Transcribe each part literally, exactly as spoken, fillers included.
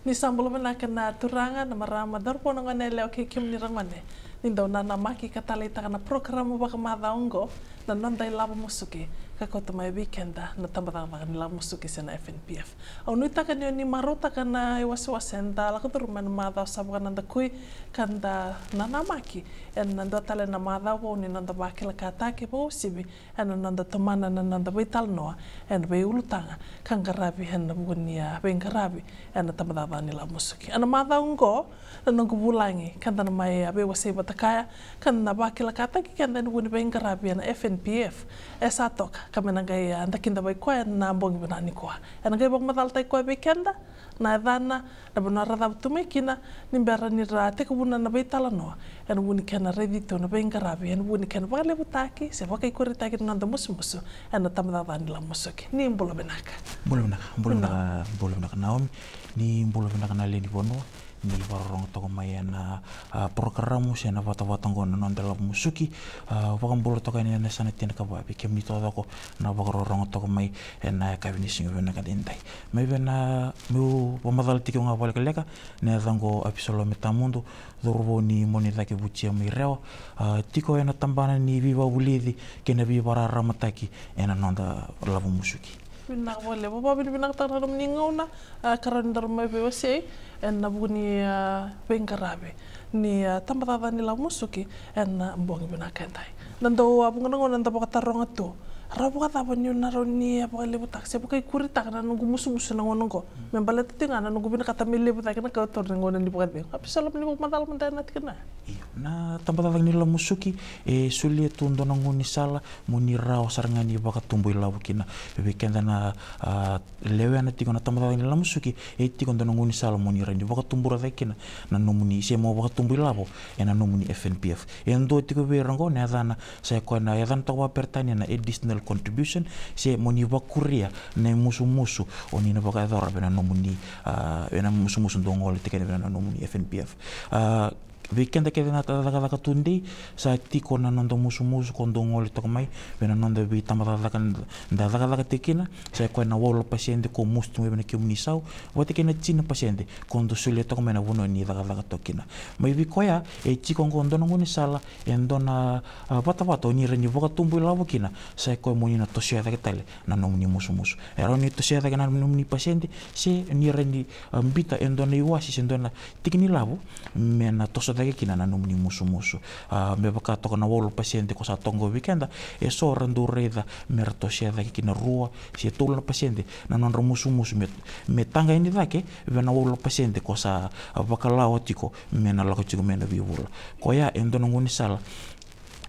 Ni sa bula vinaka na turaga, na marama, cauravou, na gone yalewa kei kemuni ra gone. Ni dau nanamaki ka taleitaka na porokaramu vakamacawa oqo, na noda iLavo Musuki, ka kauta mai vei keda na tabacakacaka ni iLavo Musuki se na F N P F. Au nuitaka ni o ni marautaka na iwasewase eda lako curuma ena macawa sa vakanadakui, ka da nanamaki ena dua tale na macawa vou ni noda vakilakataki vakauasivi ena noda tomana na noda veitalanoa ena veiulutaga ka qaravi ena vuku ni a veiqaravi ena tabacakacaka ni iLavo Musuki. Ena macawa oqo, na noqu vulagi ka da na mai a veiwasei vata kaya, ka na vakilakataki keda ena vuku ni veiqaravi ena F N P F e sa toka, ka me na qai a da kidavaki koya ena bogi vinaka nikua. Ena qai vakamacalataki koya vei keda, na yacana, na vanua ra cavutu mai kina, ni bera ni ra tekivuna na veitalanoa ena vuku ni kena raici tu na veiqaravi ena vuku ni kena vakalevutaki se vakaikuritaki na noda musumusu ena tabacakacaka ni iLavo Musuki. Ni bula vinaka. Bula vinaka, bula vinaka, bula vinaka Naomi. Ni bula vinaka na lewe ni vanua ni vakarorogo toka mai ena a, porokaramu se na vatavata oqo na noda iLavo Musuki. A, vakabula toka yani ena yasana Tina Kavavi, kemuni taucoko na vakarorogo toka mai ena yakavi ni siga vinaka edaidai. Mai vei na, meu vakamacala tiko ga vakalekaleka, na yacaqu o Apisalome Tamudu, cauravou ni Monidake Vutia mai Rewa. A, tiko ena tabana ni veivakavulici kei na veivakararamataki ena noda iLavo Musuki. Vinaka vakalevu, vakavinavinakataka na nomuni gauna, a, ka rawa ni daru mai veiwasei ena vuku ni a veiqaravi ni a tabacakacaka ni iLavo Musuki ena bogi vinaka edai. Na dau a vuqa na gauna da vakataroga tu, rawa vakacava niu na rawa ni a vakalevutaka se vakaikuritaka na noqu musumusu ena gauna oqo, me baleta tiko ga na noqu vinakata me levu cake na ka au taura ena gauna ni vakacegu. Apisalome, ni vakamacala mada ena tikina ya. Io, na tabacakacaka ni iLavo Musuki e solia tu dua na gaunisala mo ni rawa sara ga ni vakatubu ilavo kina. Vei keda na a lewena tiko na tabacakacaka ni iLavo Musuki, e tiko dua na gaunisala mo ni rawa ni vakatubura cake kina na nomuni, se mo vakatubu ilavo ena nomuni F N P F. E dua tiko vei ira oqo na yacana, sa i koya na yacana toka vakaperitania na additional contribution, se mo ni vakuria na imusumusu o ni na vakayacora vei na nomuni a, vei na musumusu dou gole tiko kina vei na nomuni F N P F. A, vei keda kece na cakacaka tudei, sa tiko na noda musumusu ko dou gole toka mai vei na noda veitabacakacaka da cakacaka tiko kina, sa i koya na walu na pasede ko musu tu mai vei na kemuni isau, vata kei na tini na pasede ko dou solia toka mai na vanua ni cakacaka toka kina. Mai vei koya e tiko oqo dua na gaunisala, e dua na a vatavata o ni rawa ni vakatubu ilavo kina, sa i koya mo ni na tosoya cake tale na nomuni musumusu. E rawa ni tosoya cake na nomuni pasede, se ni rawa ni a bita e dua na iwase se dua na tiki ni lavo me na toso cake kina na nomuni musumusu. A, me vaka toka na walu na pasede ko sa toka oqo vei keda, e so ra dau raica me ra tosoya cake kina rua se tolu na pasede na nodra musumusu, me, me taqa yani cake vei na walu na pasede ko sa a vakalawa tiko me na lako tiko mai na veivula. Koya e dua na gaunisala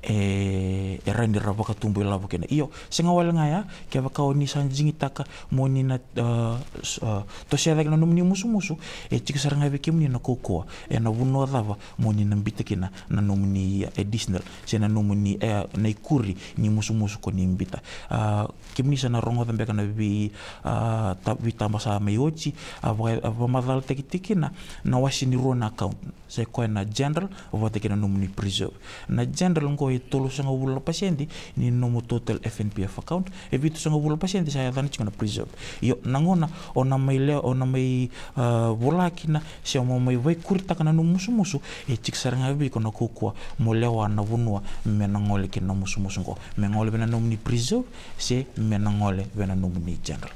e, e rawa ni ra vakatubu ilavo kina. Io, sega wale ga ya, kevaka o ni sa digitaka mo ni na a, s-, a, tosoya cake na nomuni musumusu, e tiko sara ga vei kemuni na kaukauwa ena vanua cava mo ni na bita kina na nomuni additional se na nomuni e, na ikuri ni musumusu ko ni bita. A, kemuni sa na rogoca beka na vei a, ta-, veitaba sa mai oti, a, vaka-, a, vakamacalataki tiko kina na wase ni rua na account. Sa i koya na general vata kei na nomuni preserve. Na general oqo e tolusagavulu na pasede ni nomu total F N P F account, e vitusagavulu na pasede sa yacana tiko na preserve. Io, na gauna o na mai le-, o na mai a, vola kina se o na mai vaikuritaka na nomu musumusu, e tiko sara ga vei iko na kaukauwa mo lewa na vanua me na gole kina na musumusu oqo, me gole vei na nomuni preserve se me na gole vei na nomuni general.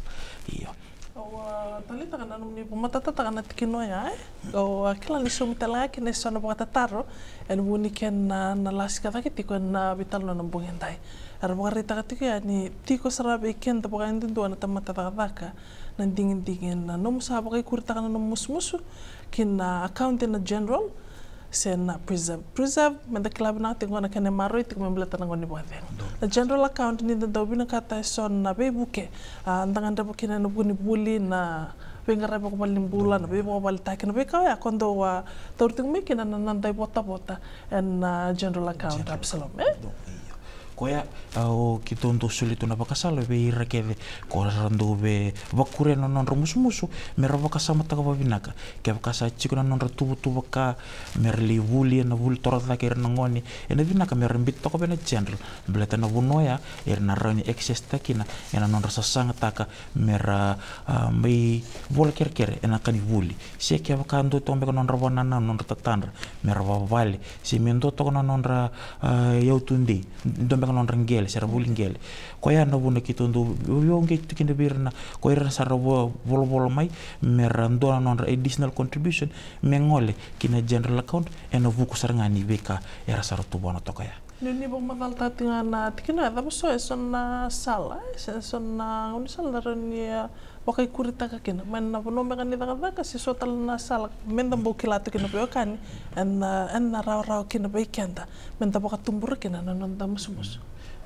Io. Au a taleitaka na nomuni vakamatatataka na tikina oya, e? Au a kila ni saumi tale ga kina eso na vakatataro ena vuku ni kena na lasika cake tiko ena veitalanoa na bogi edai. Era vakaraitaka tiko ya ni tiko sara vei keda vakayadudua na tamata cakacaka na digidigi ena nomu sa vakaikuritaka na nomu musumusu ki na account ena general se na preserve. Preserve, meda kila vinaka tiko na kena maroroi tiko me baleta na gauna ni vakacegu. Na general account ni da dau vinakata eso na veivuke, a, da gadreva kina ena vuku ni vuli, na veiqaravi vakavalenibula, na veivakavaletaki, na veika oya ko dau a tauri tiko mai kina na, na noda ivotavota ena general account. General. Apisalome, e? Dou, io. Koya, a, o keitou dau soli tu na vakasala vei ira kece ko ra dau via vakuria na nodra musumusu, me ra vakasamataka vavinaka. Kevaka sa tiko na nodra tuvatuva ka me ra lai vuli ena vuli torocake ira na gone, ena vinaka me ra biuta toka vei na general, baleta na vanua oya era na rawa ni access taka kina ena nodra sasagataka me ra, a, mai vola kerekere ena ka ni vuli. Se kevaka dua toka beka na nodra vakanananu, nodra tatadra, me ra vavale, se me dua toka na nodra, a, iyau tudei, dua beka na nodra qele, se ra vuli qele. Koya na vuna keitou dau veiqaravi tu kina vei ira na, ko ira sa ra vo-, volavola mai, me ra dua na nodra additional contribution me gole ki na general account, ena vuku sara ga ni veika era sa ra tuvana toka ya. Ni, ni vakamacalataka tiko ga na tikina, cava so, e so na sala, e so, e so na gaunisala rawa ni, a, vakaikuritaka kina mai na vanua beka ni cakacaka, se so tale na sala me da bau kila tu kina veiwekani, ena, ena rawarawa kina vei keda me da vakatubura kina na noda musumusu.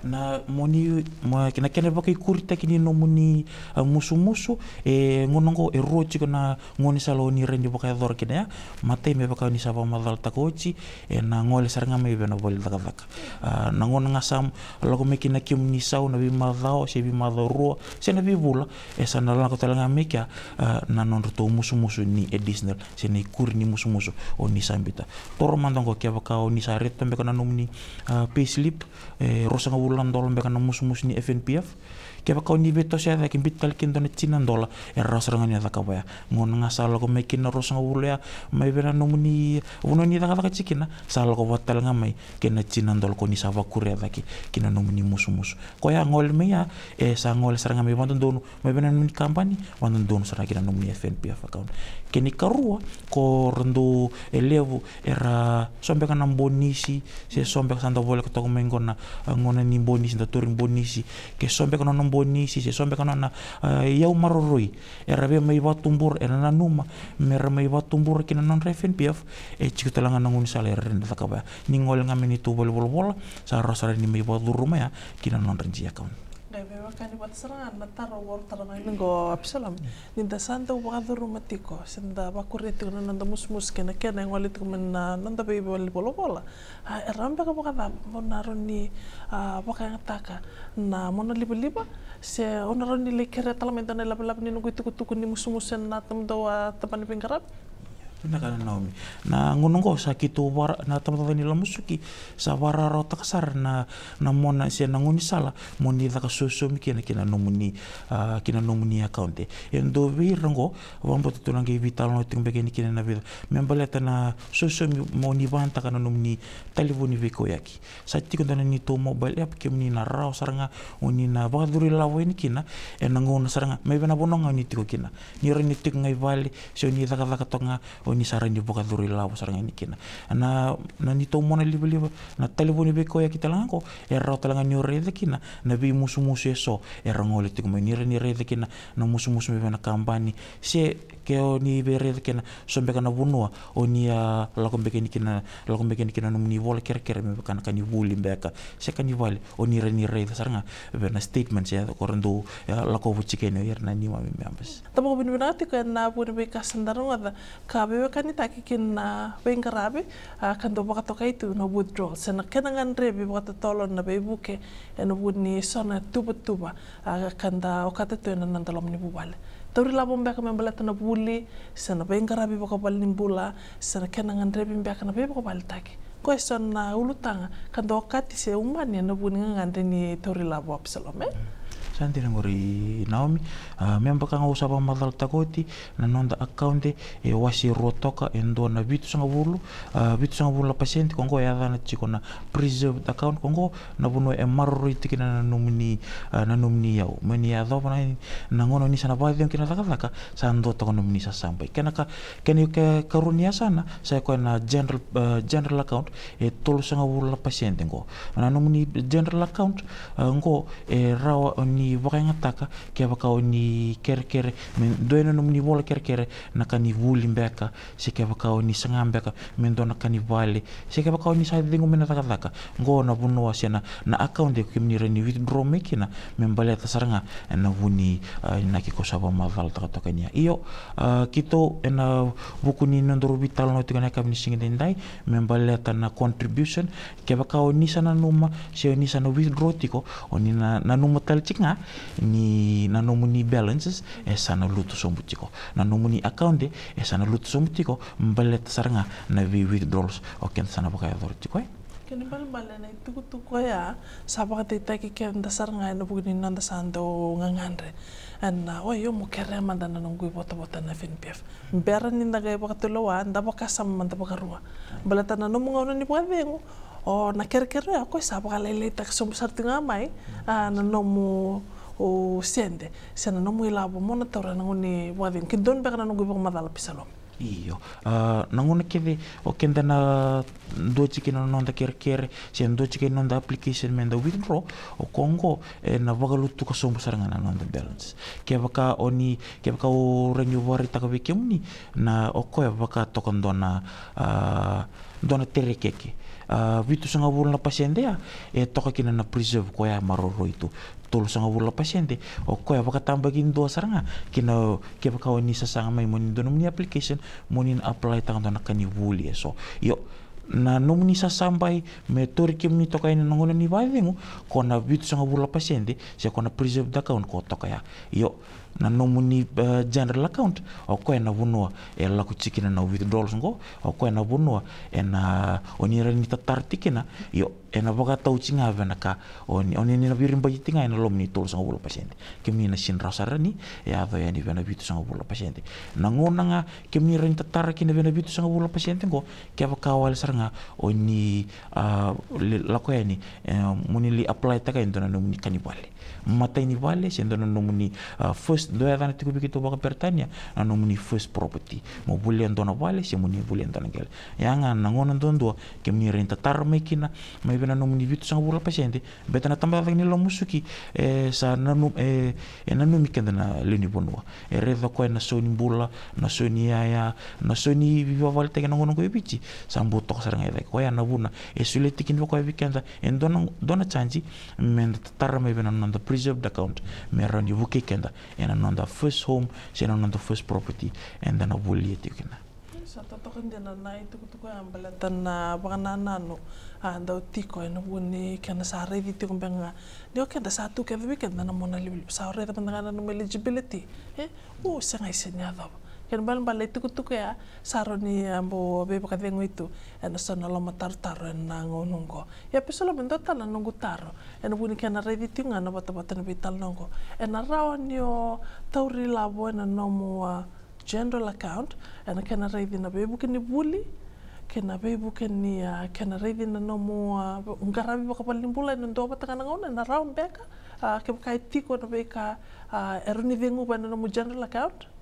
Na moni, mo, na kena vakaikuritaki ni nomuni, a, musumusu, e gauna oqo e rua tiko na gaunisala o ni rawa ni vakayacora kina ya. Matai, me vaka ni sa vakamacalataka oti, ena gole sara ga mai vei na vale ni cakacaka. A, na gauna ga sa lako mai kina kemuni sau, na veimacawa se veimacawa rua se na veivula, e sa na lako tale ga mai kea, a, na nodratou musumusu ni additional se na ikuri ni musumusu o ni sa biuta. Taura mada oqo, kevaka o ni sa raica toka beka na nomuni, a, payslip, e ruasagavulu na dola beka na musumusu ni F N P F. Kevaka o ni veitosoya cake, biuta tale kina e dua na tini na dola, e rawa sara ga ni o cakava ya. Gauna ga sa lako mai kina na ruasagavulu ya mai vei na nomuni vanua ni cakacaka tiko kina, sa lako vata tale ga mai kei na tini na dola ko ni sa vakuria cake ki na nomuni musumusu. Koya gole mai ya, e sa gole sara ga mai vakadodonu mai vei na nomuni kabani, vakadodonu sara ga ki na nomuni F N P F account. Kena ikarua, ko ra dau, e levu era so beka na bonisi, se so beka, sa da voleka toka mai oqo na, a, gauna ni bonisi, da tauri bonisi, ke so beka na nona bonisi, se so beka na nona, a, iyau maroroi, era via mai vakatubura, era nanuma me ra mai vakatubura ki na nodra F N P F, e tiko tale ga na gaunisala era rawa ni cakava ya. Ni gole ga mai na neitou vale ni volavola, sa rawa sara ni mai vakacuruma ya ki na nodra G account. Qai veiwekani vata sara ga na taro au taro mai oqo, Absalom. Ni da sa dau vakacuruma tiko se da vakuria tiko na noda musumusu kei na kena e gole tiko mai na noda veivale ni volavola, a, e rawa beka vakacava mo na rawa ni, a, vakayagataka na monalivaliva, se o na rawa ni lai kerea tale mai e dua na ilavelave ni noqu itukutuku ni musumusu ena nomudou, a, tabana ni veiqaravi? Vinaka, Naomi. Na gauna oqo sa keitou vara, na tabacakacaka ni ilavo musuki, sa vakarawarawataka sara na, na mona se na gaunisala mo ni caka sosomi kina ki na nomuni, a, ki na nomuni account. E dua vei ira oqo, vakabauta tu na qai veitalanoa tiko beka yani kina na vica me baleta na sosomi mo ni vakayagataka na nomuni talevoni veikauyaki. Sa tiko e dua na neitou mobile app, kemuni na rawa sara ga o ni na vakacuru ilavo yani kina ena gauna sara ga mai vei na vanua ga o ni tiko kina. Ni rawa ni tiko ga i vale se o ni cakacaka toka ga, o ni sa rawa ni vakacuru ilavo sara ga yani kina. Na, na neitou monalivaliva, na talevoni veikauyaki tale ga oqo, e rawa tale ga ni o raica kina na veimusumusu e so era gole tiko mai. Ni rawa ni raica kina na musumusu mai vei na kabani, se ke o ni via raica kina so beka na vanua o ni a lako beka yani kina, lako beka yani kina na nomuni vola kerekere me vaka na ka ni vuli beka se ka ni vale, o ni rawa ni raica sara ga vei na statement se ko ra dau, e, lako vata kina o ira na neimami members. Da vakavinavinaka tiko ena vuku ni veika sa da rogoca ka veiwekanitaki ki na veiqaravi, a, ka dau vakatokai tu na withdrawal se na kena gadrevi vakatotolo na veivuke ena vuku ni so na tuvatuva, a, ka da okata tu ena noda loma ni vuvale. Tauri ilavo beka me baleta na vuli se na veiqaravi vakavale ni bula se na kena gadrevi beka na veivakavaletaki. Koya e so na ulutaga ka dau okati se umani ena vuku ni gagadre ni tauri ilavo, Absalom, e? Sa dina qori, Naomi. A, me vaka ga au sa vakamacalataka oti, na noda account e wase rua toka, e dua na vitusagavulu, a, vitusagavulu na pasede, ko oqo e yacana tiko na preserved account, ko oqo na vanua e maroroi tiko kina na nomuni, a, na nomuni iyau. Mo ni yacova na, na gauna ni sa na vakacegu ki na cakacaka, sa dua toka nomuni sasabai. Kena ka, kena ikarua ni yasana sa i koya na general, a, general account, e tolusagavulu na pasede oqo. Na nomuni general account, a, oqo e rawa ni ni vakayagataka, kevaka o ni kerekere me dua na nomuni vola kerekere na ka ni vuli beka, se kevaka o ni saga beka me dua na ka ni vale, se kevaka o ni sa cegu mai na cakacaka, qo na vanua se na, na account e kemuni rawa ni withdraw mai kina me baleta sara ga ena vu ni, ah, inaki ko sa vakamacalataka toka ni ya. Io, ah, keitou ena vuku ni nodaru veitalanoa tiko ena yakavi ni siga edaidai me baleta na contribution, kevaka o ni sa nanuma se o ni sa na withdraw tiko, o ni na nanuma tale tiko ga ni na nomuni balances e sa na lutu sobu tiko, na nomuni account e sa na lutu sobu tiko, baleta sara ga na vei withdrawals o keda sa na vakayacora tiko, e. Kena ibalebale na itukutuku oya sa vakadeitaki keda sara ga ena vuku ni noda sa dau gagadre ena, o io, mo kerea mada na noqu ivotavota na F N P F. Bera ni da qai vakatulewa, da vakasama mada vakarua. Baleta na nomu gauna ni vakacegu, o na kerekere oya, o koya sa vakalailaitaka sobu sara tiko ga mai, ah, na nomu, o, sede se na nomu ilavo mo na taura ena gauna ni vakacegu. Ke donu beka na noqu ivakamacala, Pisalome. Io. Ah, na gauna kece o keda na dua tiko kina na noda kerekere se dua tiko kina na noda application me da withdraw, o koya qo ena vakalutuka sobu sara ga na noda balance. Kevaka o ni, kevaka o rawa ni vakaraitaka vei kemuni, na o koya vaka toka dua na, ah, dua na terekeke. Ah, vitusagavulu na pasede ya e toka kina na preserve, koya maroroi tu. Tolusagavulu na pasede, o koya vakatabakidua sara ga kina kevaka o ni sasaga mai mo ni dua nomuni application mo ni na apply taka dua na ka ni vuli eso. Io, na nomuni sasabai me tauri kemuni toka yani na gauna ni vakacegu, ko na vitusagavulu na pasede se ko na preserved account ko toka ya. Io, na nomuni, eh, general account, o koya na vanua e lako tiko kina na withdrawals qo, o koya na vanua ena, o ni rawa ni tatara tiko kina. Io, ena vakatau tiko ga vei na ka o ni, o ni na viribaiti tiko ga ena loma ni tolusagavulu na pasede. Kemuni na sega ni rawa sara ni yaco yani vei na vitusagavulu na pasede. Na gauna ga kemuni rawa ni tatara kina vei na vitusagavulu na pasede qo, kevaka wale sara ga o ni, ah, lai lako yani, eh, mo ni lai apply taka e dua na nomuni ka ni vale, matai ni vale, se dua na nomuni, ah, first, dua yacana tiko vei keitou vakaperitania na nomuni first property. Mo volia dua na vale se mo ni volia dua na qele. Ya ga na gauna duadua kemuni rawa ni tatara mai kina mai vei na nomuni vitusagavulu na pasede, baleta na tabacakacaka ni lavo musuki e sa nanu-, e, e nanumi keda na lewe ni vanua. E raica o koya na sau ni bula, na sau ni yaya, na sau ni veivakavaletaki ena gauna qo e Viti sa bau toka sara ga e cake. Koya na vuna e solia tiko kina vei koya vei keda e dua na, dua na charge me da tatara mai vei na noda preserved account me rawa ni vukei keda ena noda first home se na noda first property eda na volia tiko kina. Sa totoka dina na itukutuku ya baleta na vakanananu a dau tiko ena vuku ni kena sa raici tiko beka ga ni o keda sa tu kece vei keda na mona livaliva, sa raica mada ga na nomu eligibility. E, u, sega, e sega ni yacova. Kena ibalebale na itukutuku ya sa rawa ni a bau veivakacegui tu ena so na lomatarotaro ena gauna oqo. Ia Pisalome, dua tale na noqu taro ena vuku ni kena raici tiko ga na vatavata ni veitalanoa oqo. Ena rawa ni o tauri lavo ena nomu, a, general account ena kena raici na veivuke ni vuli kei na veivuke ni, a, kena raici na nomu, a, qaravi vakavalenibula ena dua vata ga na gauna, ena rawa beka, a, kevaka e tiko na veika, a, e rawa ni ceguva ena nomu general account?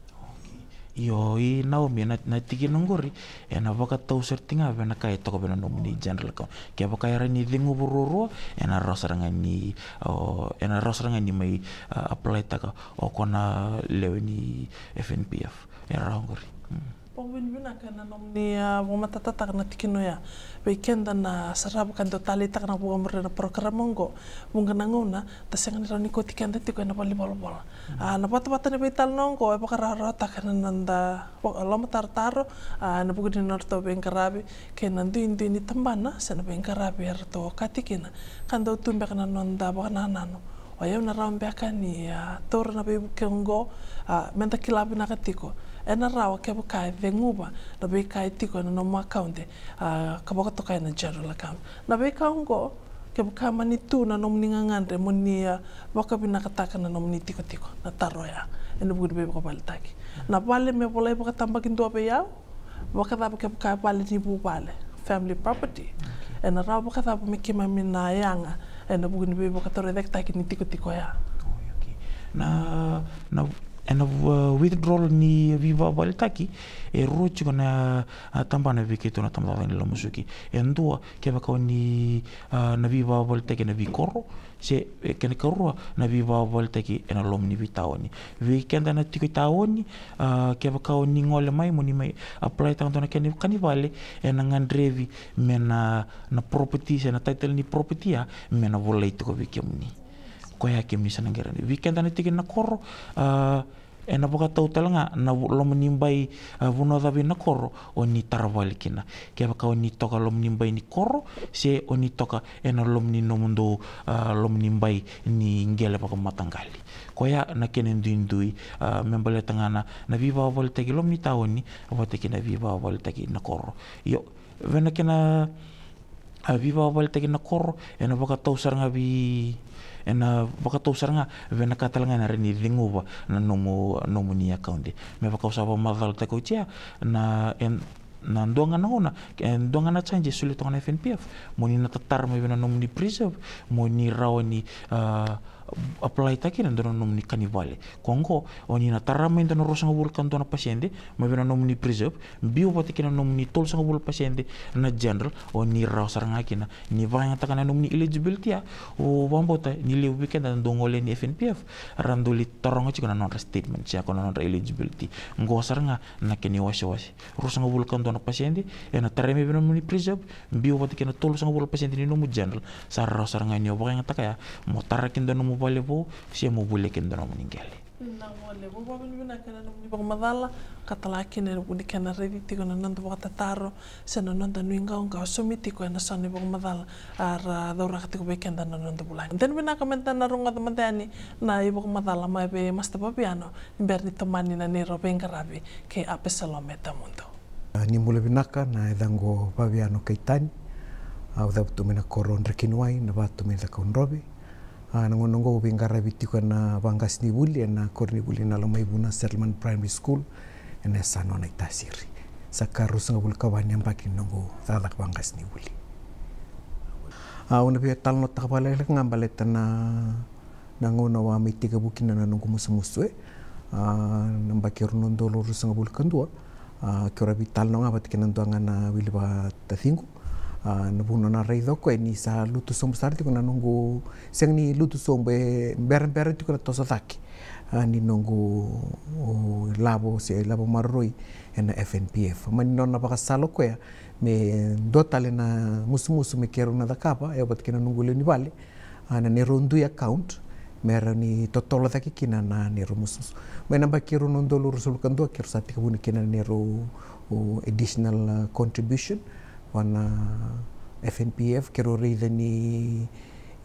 Io, i Naomi, na, na tikina oqori ena vakatau sara tiko ga vei na ka e toka vei na nomuni general account. Kevaka e rawa ni ceguva ruarua, ena rawa sara ga ni, o, ena rawa sara ga ni mai, a, apply taka o koya na lewe ni F N P F. E rawa oqori. Mm. Vakavinavinaka ena nomuni, a, vakamatatataka na tikina oya vei keda na sarava ka dau taleitaka na vakamuria na parokaramu oqo. Vuqa na gauna da sega ni rawa ni kauti keda tiko ena valenivolavola. Mm. A, na vatavata ni veitalanoa oqo e vakarawarawataka na noda va-, lomatarotaro, a, ena vuku ni nodratou veiqaravi kei na duidui ni tabana se na veiqaravi eratou okati kina, ka dau tu beka na noda vakanananu. O yau na rawa beka ni, a, taura na veivuke oqo, a, meda kila vinaka tiko. Ena rawa kevaka e ceguva na veika e tiko ena nomu account, a, ka vakatokai na general account. Na veika oqo, kevaka mani tu na nomuni gagadre mo ni, a, vakavinakataka na nomuni tikotiko, na taro oya ena vuku ni veivakavaletaki. Na vale me volai vakatabakidua vei au, vakacava kevaka e vale ni vuvale, family property? Okay. Ena rawa vakacava me keimami na yaga ena vuku ni veivakatorocaketaki ni tikotiko oya? Oi, okay. Na, na, ena, uh, withdrawal ni veivakavaletaki, e rua tiko na, a, tabana vei keitou na tabacakacaka ni lavo musuki. E dua, kevaka o ni, a, na veivakavaletaki ena veikoro, Se, e, kena ikarua, na veivakavaletaki ena loma ni veitaoni. Vei keda na tiko i taoni, a, kevaka o ni gole mai mo ni mai apply taka dua na kena, kena vale, ena gadrevi me na, na property, se na title ni property ya, me na volai tiko vei kemuni. Koya kemuni sa na qai rawa ni. Vei keda na tiko ena koro, a, ena vakatau tale ga na vu-, loma ni bai, a, vanua cava ina koro o ni tara vale kina. Kevaka o ni toka loma ni bai ni koro, se o ni toka ena loma ni nomudou, a, loma ni bai ni qele vakamataqali. Koya na kena duidui, a, me baleta ga na, na veivakavaletaki loma ni taoni, vata kei na veivakavaletaki na koro. Io, vei na kena, a, veivakavaletaki na koro, ena vakatau sara ga vei, ena vakatau sara ga vei na ka tale ga ena rawa ni ceguva na nomu, nomuni account. Me vaka au sa vakamacalataka oti ya, na, en, na dua ga na gauna, e dua ga na charge e solia toka na F N P F, mo ni na tatara mai vei na nomuni preserve, mo ni rawa ni, a, apply taka kina dua na nomuni kena vale. Ko oqo, o ni na tara mai dua na ruasagavulu ka dua na pasede mai vei na nomuni preserve, biu vata kei na nomuni tolusagavulu pasede na general, o ni rawa sara ga kina ni vakayagataka na nomuni eligibility ya. Au vakabauta ni levu vei keda dau gole ni F N P F, ra dau lai taroga tiko na nodra statement, se ko na nodra eligibility. Oqo sara ga na kena iwasewase. Ruasagavulu ka dua na pasede ena tarai mai vei na nomuni preserve, biu vata kei na tolusagavulu pasede ni nomu general, sa rawa sara ga ni o vakayagataka ya mo tara kina dua nomu vale vou, se mo volia kina dua nomuni qele. Na gole vou. Vakavinavinaka ena nomuni vakamacala, ka tala kina ena vuku ni kena raici tiko na noda vakatataro se na noda nuiqawaqawa, saumi tiko ena so na ivakamacala a ra cauraka tiko vei keda na noda vulagi. Dina vinaka meda na rogoca mada yani na ivakamacala mai vei Master Vaviano ni bera ni tomani na neirau veiqaravi kei Apesalome Tamudu. A, ni bula vinaka, na yacaqu o Vaviano Kaitani. Au cavutu mai na koro o Drekeniwai, na vatu mai Cakaudrove. A, na gauna oqo au veiqaravi tiko ena vaqasenivuli ena koronivuli na Lomaivuna Settlement Primary School, ena yasana o Naitasiri. Sa ka ruasagavulu ka va na yabaki ni noqu cakacaka vaqasenivuli. A, au na via talanoataka vakalekaleka ga baleta na, na gauna au a mai tekivu kina na noqu musumusu, e. A, na yabaki e rua na udolu ruasagavulu ka dua. A, keirau veitalanoa ga vata kei na dua ga na wili vakataciqu. A, na vuna na raica o koya ni sa lutu sobu sara tiko na noqu, sega ni lutu sobu, e berabera tiko na toso cake, a, ni noqu, o, lavo se lavo maroroi ena F N P F. Mani nona vakasala o koya me dua tale na musumusu me keirau na cakava, e vata kei na noqu lewe ni vale, a, na neirau dui account, me rawa ni totolo cake kina na neirau musumusu. Mai na yabaki e rua na udolu ruasagavulu ka dua keirau sa tekivuna kina na neirau, o, additional, a, contribution vua na F N P F, keirau raica ni,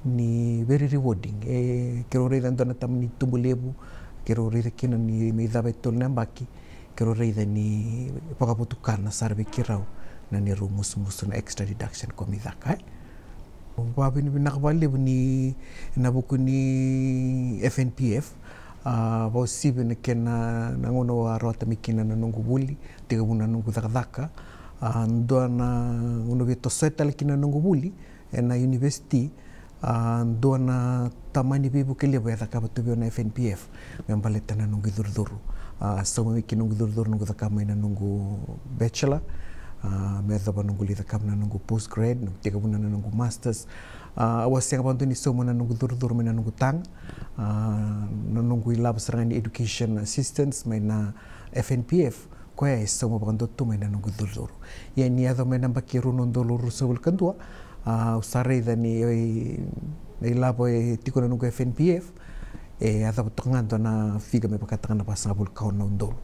ni very rewarding. E, keirau raica e dua na tama ni tubu levu, keirau raica kina ni mai cava e tolu na yabaki, keirau raica ni vakavotukana sara vei keirau na neirau musumusu na extra deduction ko mai caka, e. Vakavinavinaka vakalevu ni na vuku ni F N P F, a, vakauasivi na kena, na gauna au a rawata mai kina na noqu vuli, tekivuna na noqu cakacaka. A, dua na gauna au via tosoya tale kina na noqu vuli ena university, a, dua na tama ni veivuke levu e cakava tu vei au na F N P F me baleta na noqu icurucuru. A, sauma mai kina noqu icurucuru, noqu cakava mai na noqu bachelor, a, me yacova noqu lai cakava na noqu postgrad, noqu tekivuna na noqu masters. A, au a sega vakadua ni sauma na noqu icurucuru mai na noqu taga. A, na noqu ilavo sara ga ni education assistance mai na F N P F, koya e sauma vakadua tu mai na noqu icurucuru. Ia ni yaco mai na yabaki e rua na udolu ruasagavulu ka dua, a, au sa raica ni, e, na ilavo e tiko na noqu F N P F, e yacova toka ga dua na figure me vakataka na vasagavulu ka ono na udolu.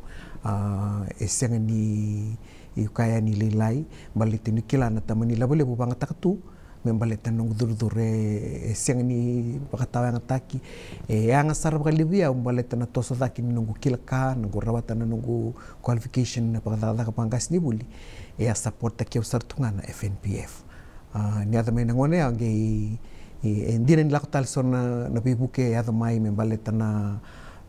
A, e sega ni, e kaya ni lailai, baleta niu kila na tama ni ilavo levu au vagataka tu me baleta na noqu icurucuru, e, e sega ni vakatawayagataki. E yaga sara vakalevu vei au baleta na toso cake ni noqu kila ka, noqu rawata na noqu qualification na vakacakacaka vaqasenivuli. E a supporttaki au sara tu ga na F N P F. A, ni yaco mai na gauna ya, qai, e, e dina ni lako tale so na, na veivuke e yaco mai me baleta na,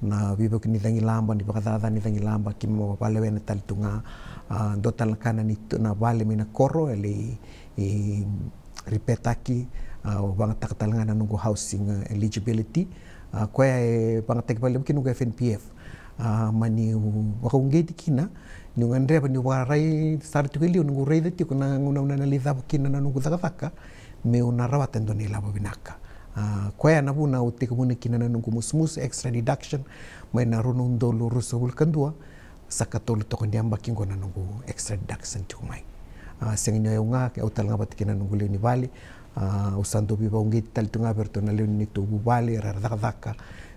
na veivuke ni cagilaba, ni vakacaca ni cagilaba, keimami vakalewena tale tu ga. A, dua tale na ka na, ni tu, na vale mai na koro e lai, e, repair taki, a, au vagataka tale ga na noqu housing, a, eligibility. A, koya e vagataki vakalevu kina noqu F N P F. A, mani vakauqeti kina, niu gadreva niu vakarai sara tiko e liu, noqu raica tiko na gauna au na lai cava kina na noqu cakacaka, meu na rawata e dua na ilavo vinaka. A, koya na vuna au tekivuna kina na noqu musumusu extra deduction mai na rua na udolu ruasagavulu ka dua, sa katolu toka ni yabaki qo na noqu extra deduction tiko mai. A, sega ni o yau ga, au tale ga vata kei na noqu lewe ni vale. A, au sa dau veivakauqeti tale tu ga vei iratou na lewe ni neitou vuvale era cakacaka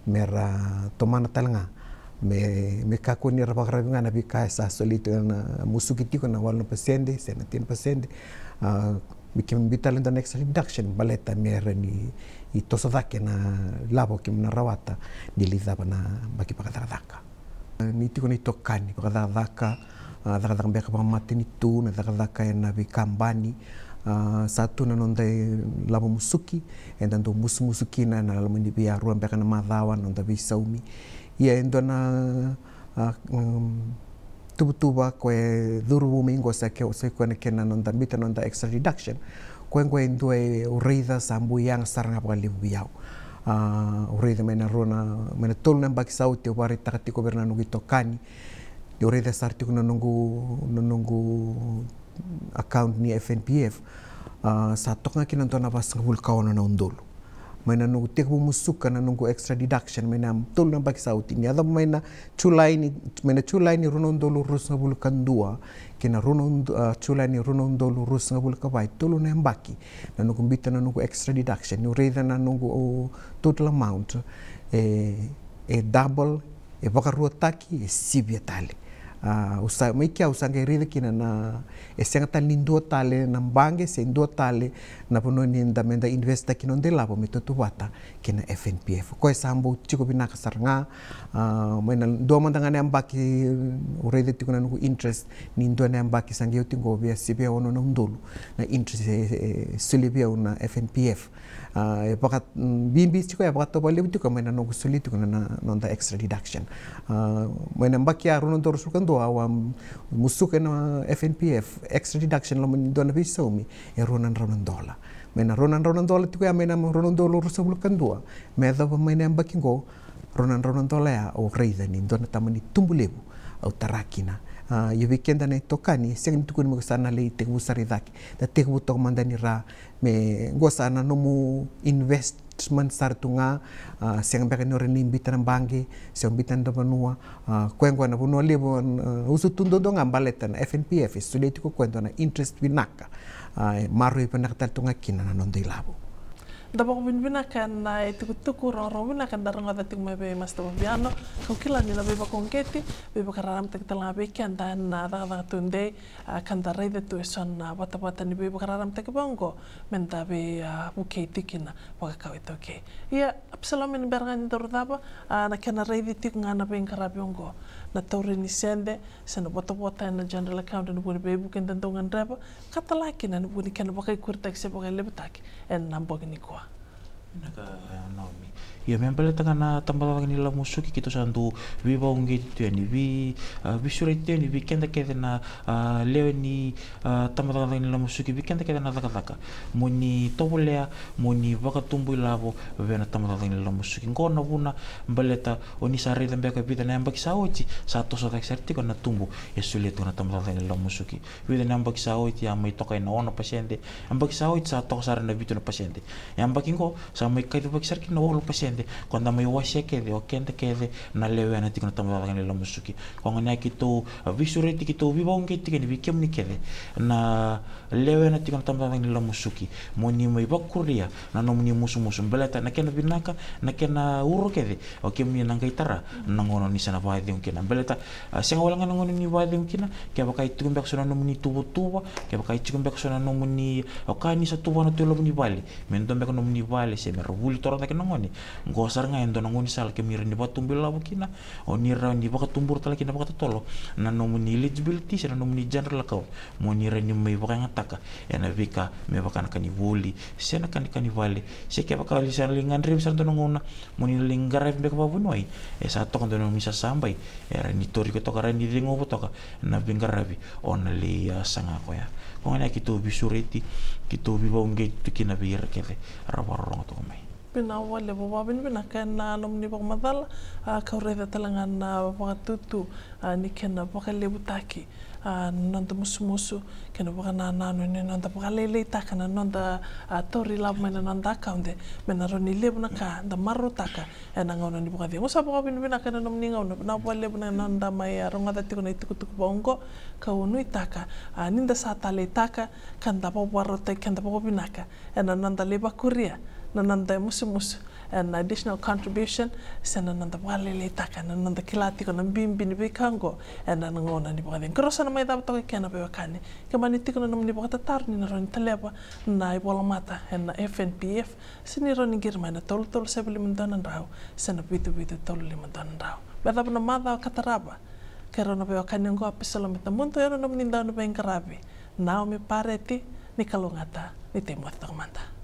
me ra tomana tale ga me, me kakua ni ra vakararavi ga na veika e sa soli tu na musuki tiko na walu na pasede se na tini pasede. A, me keimami biuta tale e dua na extra deduction baleta me ra ni toso cake na lavo keimami na rawata ni lai cava na yabaki vakacakacaka. Ni tiko na itokani vakacakacaka, a, cakacaka beka vakamatanitu, na cakacaka ena veikabani, a, sa tu na noda ilavo musuki eda dau musumusu kina ena loma ni veiyarua beka na macawa na noda veisaumi. Ia e dua na, a, um, tuvatuva ko e curu vou mai qo sa ke, sa i koya na kena noda biuta na noda extra deduction. Koya qo e dua e au raica sa bau yaga sara ga vakalevu vei au. A, au raica mai na rua na, mai na tolu na yabaki sa oti au vakaraitaka tiko vei ira na noqu itokani. Au raica sara tiko na noqu, na noqu account ni F N P F. A, sa toka ga kina dua na vasagavulu ka ono na udolu mai na noqu tekivu musuka na noqu extra deduction mai na tolu na yabaki sa oti. Ni yaco mai na Julai ni, mai na Julai ni rua na udolu ruasagavulu ka dua kei na rua na udo-, a, Julai ni rua na udolu ruasagavulu ka va, e tolu na yabaki na noqu biuta na noqu extra deduction. Niu raica na noqu, o, total amount, e, e double, e vakaruataki, e sivia tale. A, au sa, mai kea au sa qai raica kina na, e sega tale ni dua tale na baqe se dua tale na vanua ni da, me da invest-taki na noda ilavo me tautauvata kei na F N P F. Koya sa bau tiko vinaka sara ga. A, mai na dua mada ga na yabaki au raica tiko na noqu interest ni dua na yabaki sa qai oti qo, via sivia ono na udolu na interest e, e, e solia vei au na F N P F. A, e vaka, mm, bibi tiko, e vakatau vakalevu tiko mai na noqu solia tiko na, na noda extra deduction. A, mai na yabaki ya rua na udolu ruasagavulu ka dua au a musuka na F N P F extra deduction loma ni dua na veisaumi e rua na drau na dola. Mai na rua na drau na dola tiko ya mai na rua na udolu ruasagavulu ka dua me yacova mai na yabaki qo, rua na drau na dola ya au raica ni dua na tamani tubu levu au tara kina. A, ia vei keda na itokani, sega ni tukuni me ko sa na lai tekivu sara i cake, da tekivu toka mada ni ra me qo sa na nomu investment sara tu ga. A, sega beka ni o rawa ni biuta na baqe se o biuta na dua vanua. A, koya qo na vanua levu, a, usutu duadua ga baleta na F N P F e solia tiko koya dua na interest vinaka. A, e maroroi vinaka tale tu ga kina na noda ilavo. Da vakavinavinaka ena itukutuku rogorogo vinaka eda rogoca tiko mai vei Master Vaviano. Kau kila ni na veivakauqeti, veivakararamataki tale ga vei keda ena cakacaka tudei, a, ka da raica tu eso na vatavata ni veivakararamataki vaqo me da vei, a, vukei tiko kina vakakau iTaukei. Ia, Apisalome, ni bera ga ni daru cava, a, na kena raici tiko ga na veiqaravi oqo, na tauri ni sede se na votavota ena general account ena vuku ni veivuke eda dau gadreva, ka tale kina ena vuku ni kena vakaikuritaki se vakalevutaki ena bogi nikua. Vinaka, e, Naomi. Ia, me baleta ga na tabacakacaka ni ilavo musuki, keitou sa dau veivakauqeti tu yani, vei, a, veisureti tu yani vei keda kece na, a, lewe ni, a, tabacakacaka ni ilavo musuki, vei keda kece na cakacaka. Mo ni tovolea mo ni vakatubu ilavo vei na tabacakacaka ni ilavo musuki. Qo na vuna baleta o ni sa raica beka vica na yabaki sa oti, sa toso cake sara tiko na tubu e solia tiko na tabacakacaka ni ilavo musuki. Vica na yabaki sa oti a mai toka ena ono pasede, yabaki sa oti sa toka sara ena vitu na pasede. Yabaki qo sa mai kacivaki sara kina na walu pasede, ko da mai wasea kece o keda kece na lewena tiko na tabacakacaka ni ilavo musuki. Ko gona ya keitou, a, veisureti, keitou veivakauqeti tiko yani vei kemuni kece na lewena tiko na tabacakacaka ni ilavo musuki, mo ni mai vakuria na nomuni musumusu, baleta na kena vinaka, na kena uro kece, o kemuni na qai tara na gauna ni sa na vakacegu kina. Baleta, a, sega wale ga na gauna ni vakacegu kina, kevaka e tiko beka so na nomuni tuvatuva, kevaka e tiko beka so na nomuni, o ka ni sa tuvana tu e loma ni vale, me dua beka nomuni vale se me ra vuli toro cake na gone. Qo sara ga e dua na gaunisala kemuni rawa ni vakatubu ilavo kina, o ni rawa ni vakatubura tale kina vakatotolo na nomuni eligibility se na nomuni general account, mo ni rawa ni mai vakayagataka ena veika me vaka na ka ni vuli se na ka ni, ka ni vale, se kevaka o sa lai gadrevi sara dua na gauna mo ni lai qaravi beka vakavuniwai, e sa toka dua na nomuni sasabai, e rawa ni toriko toka, rawa ni cegova toka na veiqaravi o na lai, a, saga koya. Ko gona ya keitou veisureti, keitou veivakauqeti tu kina vei ira kece ra vakarorogo toka mai. Vinaka vakalevu, vakavinavinaka ena nomuni vakamacala, a, kau raica tale ga na vakatutu, a, ni kena vakalevutaki, a, na noda musumusu kei na vakanananu ni noda vakalailaitaka na noda, a, tauri lavo mai na noda akaude, me na rawa ni levu na ka da marautaka ena gauna ni vakacegu. Au sa vakavinavinaka ena nomuni gauna, vinaka vakalevu na noda mai, a, rogoca tiko na itukutuku vakaoqo. Kau nuitaka, a, ni da sa taleitaka ka da vakavakarautaki keda vakavinaka ena noda lai vakuria na noda musumusu ena additional contribution, se na noda vakalailaitaka, na noda kila tiko na bibi ni veika oqo ena gauna ni vakacegu. Keirau sa na mai cava toka i ke na veiwekani. Ke mani tiko na nomuni vakatataro ni na rawa ni taleva na ivolamata ena F N P F, se ni rawa ni qiri mai na tolu tolu seven lima dua na drau se na vitu vitu tolu lima dua na drau. Me cava na macawa ka tarava, keirau na veiwekani oqo, Apisalome Tabudu, au na nomuni dau ni veiqaravi, Naomi Pareti. Ni kalougata, ni tei moce toka mada.